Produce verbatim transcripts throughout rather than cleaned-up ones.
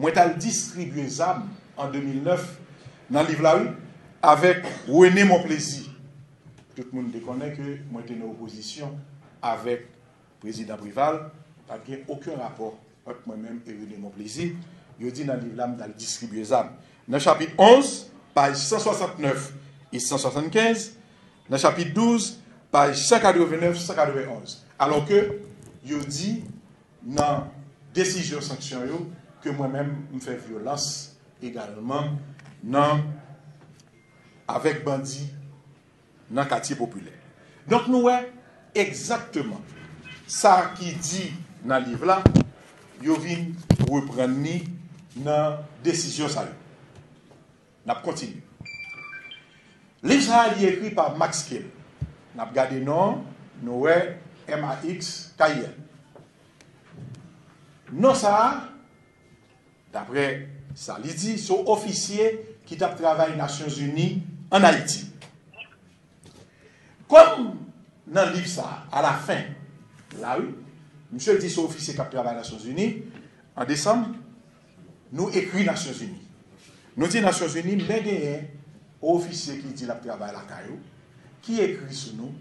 Mwen t al distribye zam an de mil nèf nan liv la, wi, avèk René Monplaisir. Tout moun te konnen ke mwen te nan opozisyon avèk Prezidan Préval, pa t gen okenn rapò ant mwen menm e René Monplaisir. Yo di nan liv la, m t al distribye zam. Nan chapit onz, paj san swasannnèf e san swasannkenz, nan chapit douz, paj san katrevennnèf, san katrevenonz. Alò ke yo di nan desizyon sanksyon yo ke mwen menm m fè vyolans egalman nan, avèk bandi nan katye popilè. Donk nou wè egzakteman sa ki di nan liv la, yo vin reprann li nan desizyon sa yo. N ap kontinye. Liv sa a li ekri pa Max Keel. N ap gade non, nou wè M A X K I L. Non sa a, daprè sa li di, se yon ofisye ki t ap travay Nasyonzini ann Ayiti. Kòm nan liv sa a, alafen la, wi, misye di se ofisye k ap travay Nasyonzini, an desanm, nou ekri Nasyonzini. Nou di Nasyonzini, men genyen yon ofisye ki di l ap travay lakay ou, ki ekri sou nou,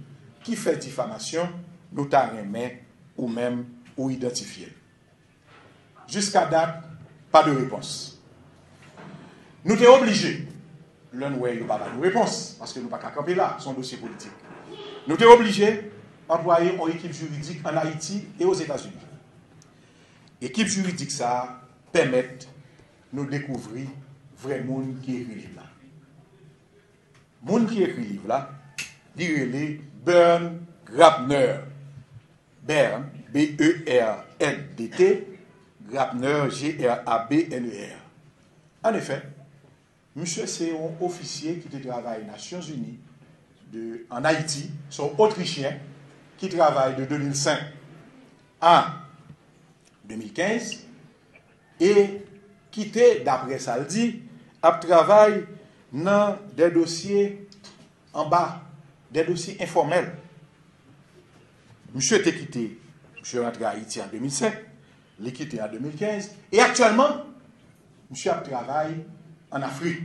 ki fè difamasyon, nou ta renmen ou menm ou idantifye l. Jiska dat, pa de repons. Nou te oblije, lè n wè yo pa ba nou repons, paske nou pa ka kanpe la, se yon dosye politik. Nou te oblije anplwaye yon ekip jiridik ann Ayiti e Ozetazini. Ekip jiridik sa a pèmèt nou dekouvri vrè moun ki ekri liv la. Moun ki ekri liv la, li rele Bern Grabner. Bern, B E R N D T, Grabner, G R A B N E R. Anefè, misye se yon ofisye ki te travay Nasyonzini de, ann Ayiti, se yon Otrichyen ki travay de de mil senk a de mil kenz, e ki te, daprè sa l di, ap travay nan de dosye anba, de dosye enfòmèl. Misye te kite, misye rantre Ayiti an de mil senk, li kite an de mil kenz, e aktyèlman, misye ap travay ann Afrik.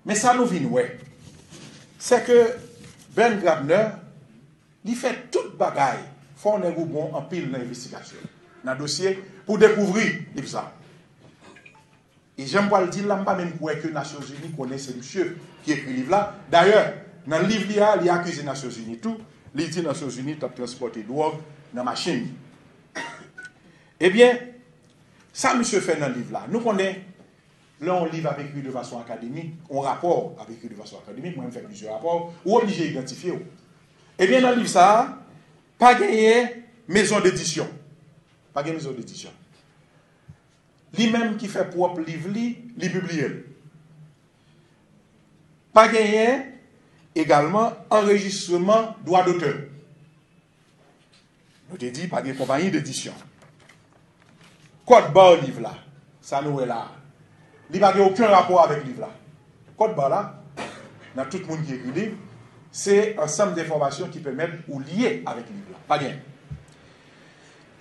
Men sa nou vin wè, se ke Bern Grabner, li fè tout bagay, fò nèg ou bon anpil nan envestigasyon, nan dosye, pou dekouvri liv sa. E jan m pral di l la, m pa menm kwè ke Nasyonzini konnen se misye ki ekri liv la. Dayè, nan liv li a, li akize Nasyonzini tou. Li di Nasyonzini t ap transpòte dwòg nan machin. Ebyen, sa misye fè nan liv la, nou konnen, lè yon liv ap ekri de fason akademik, yon rapò ap ekri de fason akademik, mwen m fè plizyè rapò, ou oblije idantifye w. Ebyen, nan liv sa a, pa genyen mezon dedisyon. Pa gen mezon dedisyon. Li menm ki fè pwòp liv li, li pibliye l. Pa genyen egalman anrejistreman dwa dotè. Nou te di pa gen konpayi dedisyon. Kòd ba liv la, sa nou wè la a, li pa gen okenn rapò avèk liv la. Kòd ba la, nan tout moun ki ekri liv, se ansanm de enfòmasyon ki pèmèt ou lye avèk liv la. Pa gen.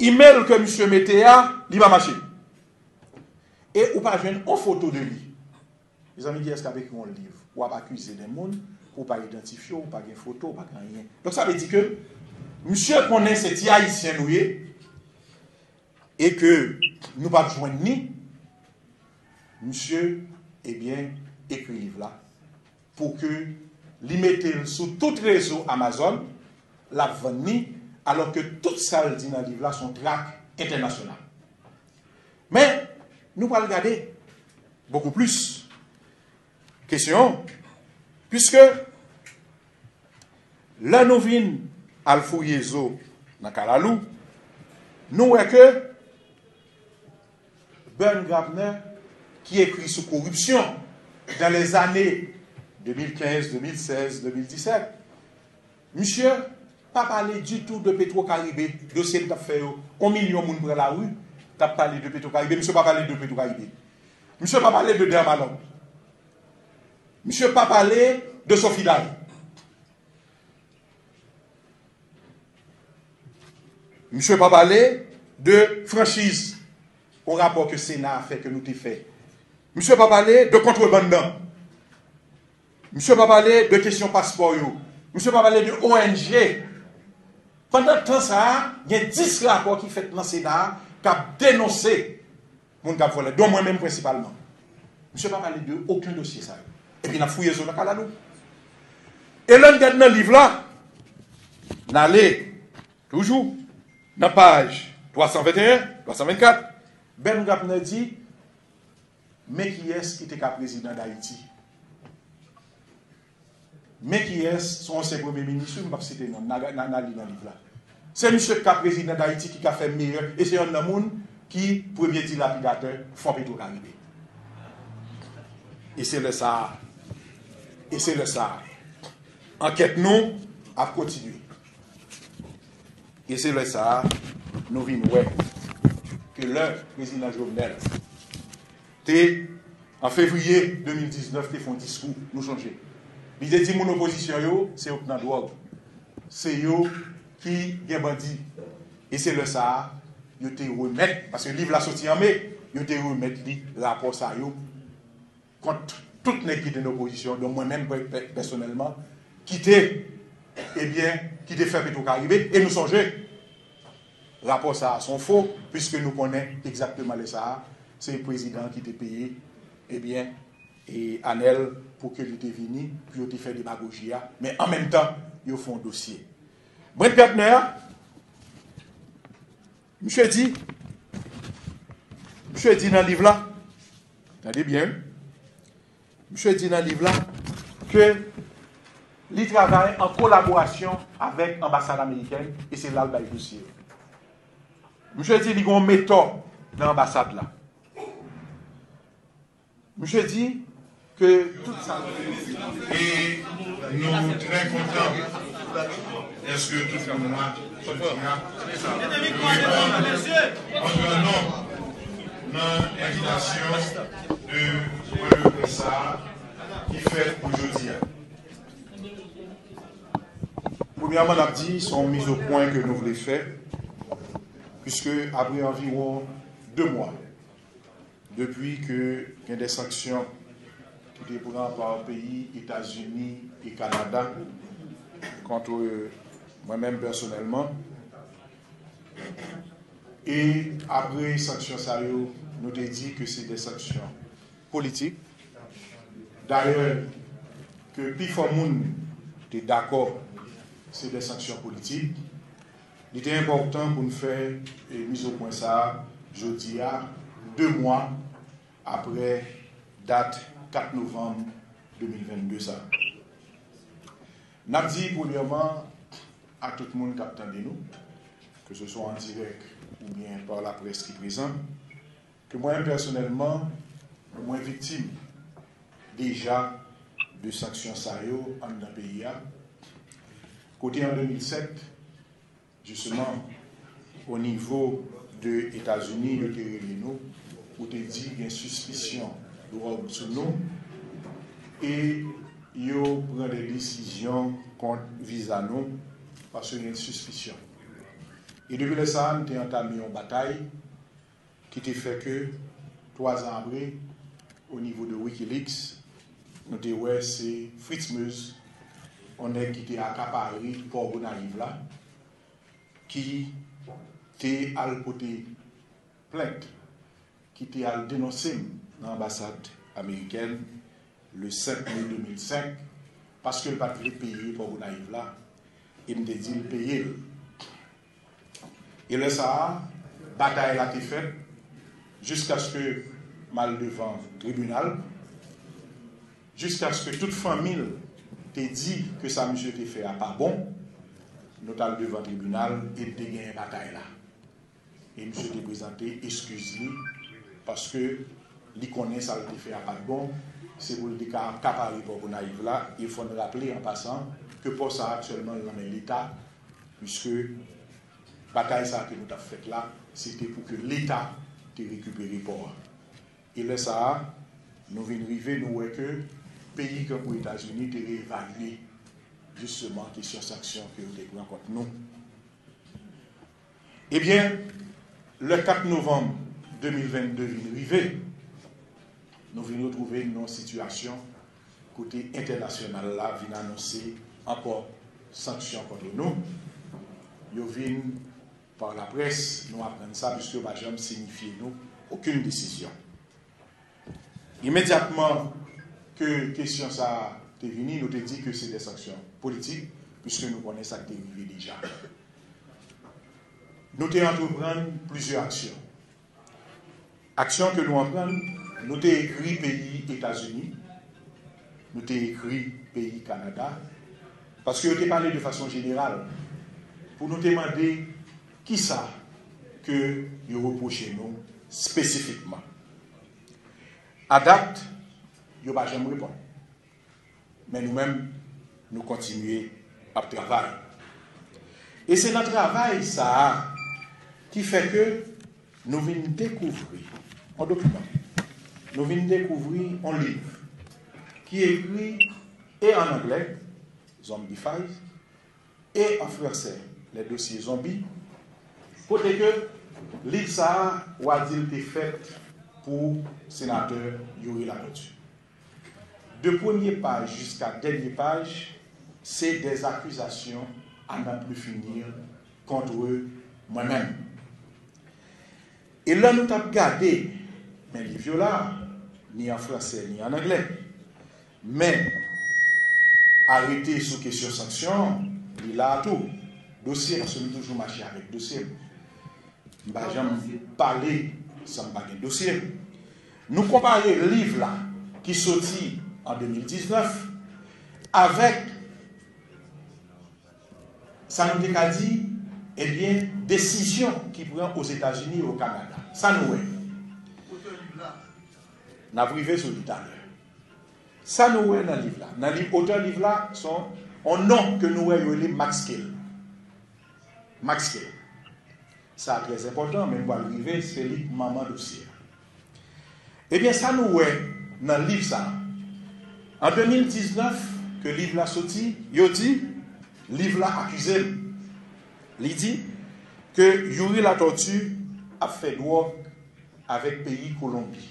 Imèl ke misye mete a, li pa mache. E ou pa jwenn on foto de li. Mezanmi, kiyès k ap ekri yon liv? W ap akize de moun, ou pa idantifye, ou pa gen foto, ou pa gen anyen. Donk, sa vle di ke misye konnen se ti Ayisyen nou ye, e ke nou p ap jwenn ni. Misye, ebyen, ekri liv la pou ke li mete l sou tout rezo Amazon, l ap vann li, alò ke tout sa l di nan liv la se yon trak entènasyonal. Men, nou pral gade bokou plis kesyon, piske lè nou vin al fouye zo nan kalalou, nou wè ke Bern Grabner, ki ekri sou koripsyon dans les années de mil kenz, de mil sèz, de mil disèt, misye pa pale ditou de Petro Caribe, dosye l t ap fè yo, yon milyon moun pran lari, t ap pale de Petro Caribe, misye pa pale de Petro Caribe. Misye pa pale de Dermalog. Misye pa pale de Sofiday. Misye pa pale de franchiz yon rapò ke Sena a fè, ke nou te fè. Misye pa pale de kontrebann nan. Misye pa pale de kesyon paspò yo. Misye pa pale de O N G. Pandan tan sa a, gen dis rapò ki fèt nan Sena a k ap denonse moun k ap vòlè, dont mwen menm prensipalman. Misye pa pale de okenn dosye sa yo. Epi n ap fouye zo nan kalalou. E lè n gade nan liv la, n ale toujou nan paj twa san venteyen, twa san vennkat, Ben Grabner di, men kiyès ki te ka prezidan Dayiti. Men kiyès, se yon ansyen premye minis, wi, m p ap site non, n a, n a, n a li nan liv la. Se misye ki ka prezidan Dayiti, ki ka fè meyè, e se yonn nan moun ki premye dilapidatè Fon Petro Karibe. E se lè sa a, e se lè sa a, ankèt nou ap kontinye. E se lè sa a, nou vin wè ke lè prezidan Jovenel te, an fevriye de mil diznèf, te fè yon diskou, nou sonje. Li te di moun opozisyon yo, se yo k nan dwòg. Se yo ki gen bandi. E se lè sa a, yo te remèt, paske liv la soti an me, yo te remèt li rapò sa yo kont tout nèg ki te nan opozisyon, dont mwen menm pè-, pè-, pèsonèlman, ki te, ebyen, ki te fè Petro Karibe, e nou sonje, rapò sa a se yon fo, piske nou konnen egzakteman lè sa a, se prezidan an ki te peye, ebyen, e Anèl pou ke li te vini, pou yo te fè demagoji a, men an menm tan, yo fè yon dosye. Brett Gardner, misye di, misye di nan liv la, tande byen, wi, misye di nan liv la ke li travay an kolaborasyon avèk anbasad amerikèn e se la l bay dosye yo. Misye di li gen yon metò nan anbasad la. Misye di ke tout sa. E nou trè kontan dèske tout moun la jodi a reponn an gran nonb nan envitasyon de pwen de près sa a ki fèt pou jodi a. Premyèman, n ap di se yon mizopwen ke nou vle fè, piske apre anviwon de mwa depi ke gen de sanksyon ki te pran pa peyi Etazini e Kanada kont mwen menm pèsonèlman. E apre sanksyon sa yo, nou te di ke se de sanksyon politik. Dayè, ke pifò moun te dakò se de sanksyon politik. Li te enpòtan pou n fè, e, mizopwen sa a jodi a, de mwa apre dat kat novanm de mil vennde sa. N ap di premyèman a tout moun k ap tande nou, ke se swa an dirèk oubyen pa laprès ki prezan, ke mwen pèsonèlman, mwen viktim deja de sanksyon sa yo anndan peyi a. Kote an de mil sèt, jisteman, o nivo de Etazini, yo te rele nou pou te di gen sispisyon dwòg sou nou e yo pran de desizyon kont viza nou paske gen sispisyon. E depi lè sa a, nou te antame yon batay ki te fè ke, twa zan apre, o nivo de Wikileaks, nou te wè se Fritz Meuse, yon nèg ki te akapare pò Gonayiv la, ki te al pote plent, ki te al denonse m nan anbasad amerikèn le senk me de mil senk, paske l pa t vle peye pò Gonayiv la, e m te di l peye l. E lè sa a, batay la te fèt jiskaske m al devan tribinal, jiskaske tout fanmi l te di ke sa misye te fè a pa bon. Nou t al devan tribinal e n te genyen batay la. E misye te prezante eskiz li, paske li konnen sa l te fè a pa t bon, se pou l te ka akapare pò Gonayiv la, e fò n raple an pasan ke pò sa a aktyèlman l nan men Leta, piske batay sa a ke nou t ap fèt la, se te pou ke Leta te rekipere pò a. E lè sa a, nou vin rive, nou wè ke peyi kankou Etazini te reevalye jisteman kesyon sanksyon ke yo te pran kont nou. Ebyen, le kat novanm de mil vennde vin rive, nou vin retwouve n nan yon sitiyasyon kote entènasyonal la vin anonse ankò sanksyon kont nou. Yo vin, pa laprès, nou aprann sa, piske yo pa janm siyifye nou okenn desizyon. Imedyatman ke kesyon sa a te vini, nou te di ke se de sanksyon politik, piske nou konnen sa k te rive deja. Nou te antreprann plizyè aksyon. Aksyon ke nou antreprann, nou te ekri peyi Etazini, nou te ekri peyi Kanada, paske yo te pale de fason jeneral pou nou te mande kisa ke yo repwoche nou espesifikman. A dat, yo pa janm reponn. Men nou menm, nou kontinye ap travay. E se nan travay sa a ki fè ke nou vin dekouvri yon dokiman. Nou vin dekouvri yon liv ki ekri e an anglè, Zombify, e an fransè, Les Dossiers Zombies, kote ke liv sa a, w a di l te fèt pou senatè Youri Latortue. De premye paj jiska dènye paj, se des accusations à n'en plus finir contre mwen menm. E lè nou t ap gade, men liv yo la, ni an fransè, ni an anglè. Men, arete sou kesyon sanksyon, li la a tou. Dosye, paske m toujou mache avèk dosye m. M pa janm pale san m pa gen dosye m. Nou konpare liv la ki soti an de mil diznèf avèk sa nou te ka di, ebyen, desizyon ki pran Ozetazini e o Kanada. Sa nou wè? N ap rive sou li talè. Sa nou wè nan liv la? Nan liv, otè liv la, se yon, yon non ke nou wè yo rele Max Kale. Max Kale. Sa trè enpòtan, men m pral rive, se li k manman dosye a. Ebyen, sa nou wè nan liv sa a? An de mil diznèf, ke liv la soti, yo di, liv la akize l. Li di ke Youri Latortue ap fè dwòg avèk peyi Kolonbi.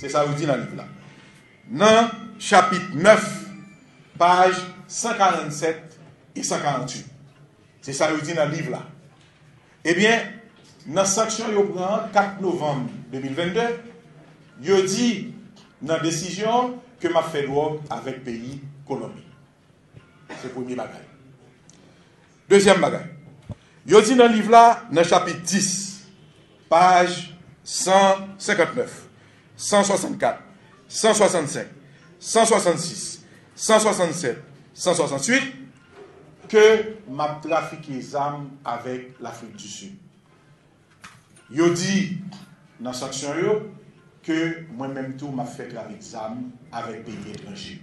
Se sa yo di nan liv la. Nan chapit nèf, paj san karannsèt e san karantuit. Se sa yo di nan liv la. Ebyen, nan sanksyon yo pran an kat novanm de mil vennde, yo di nan desizyon an ke m ap fè dwòg avèk peyi Kolonbi. Se premye bagay. Dezyèm bagay. Yo di nan liv la, nan chapit dis, paj san senkantnèf, san swasannkat, san swasannsenk, san swasannsis, san swasannsèt, san swasantuit, ke m ap trafike zam avèk Lafrik di Sid. Yo di nan sanksyon yo ke mwen menm tou m ap fè trafik zam avèk peyi etranje.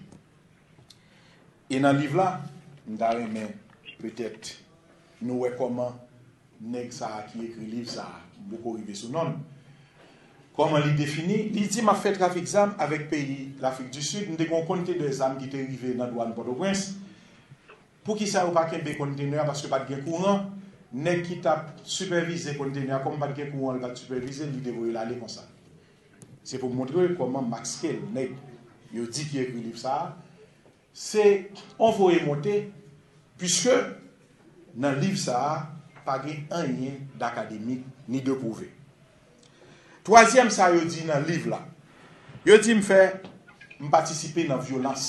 E nan liv la, m ta renmen petèt nou wè kòman nèg sa a ki ekri liv sa a, m poko rive sou non l, kòman li defini, li di, "M ap fè trafik zam avèk peyi Lafrik di Sid, m te gen yon kontenè zam ki te rive nan dwàn Pòtoprens." Poukisa yo pa kenbe kontenè a? Paske pa t gen kouran. Nèg ki t ap sipèvize kontenè a, kòm pa t gen kouran, li pa t sipèvize l, li te voye l ale konsa. Se pou montre kòman Max Kale, nèg yo di ki ekri liv sa a, se yon voye monte, piske nan liv sa a, pa gen anyen dakademik ni de pwouve. Twazyèm sa yo di nan liv la, yo di m fè, m patisipe nan vyolans.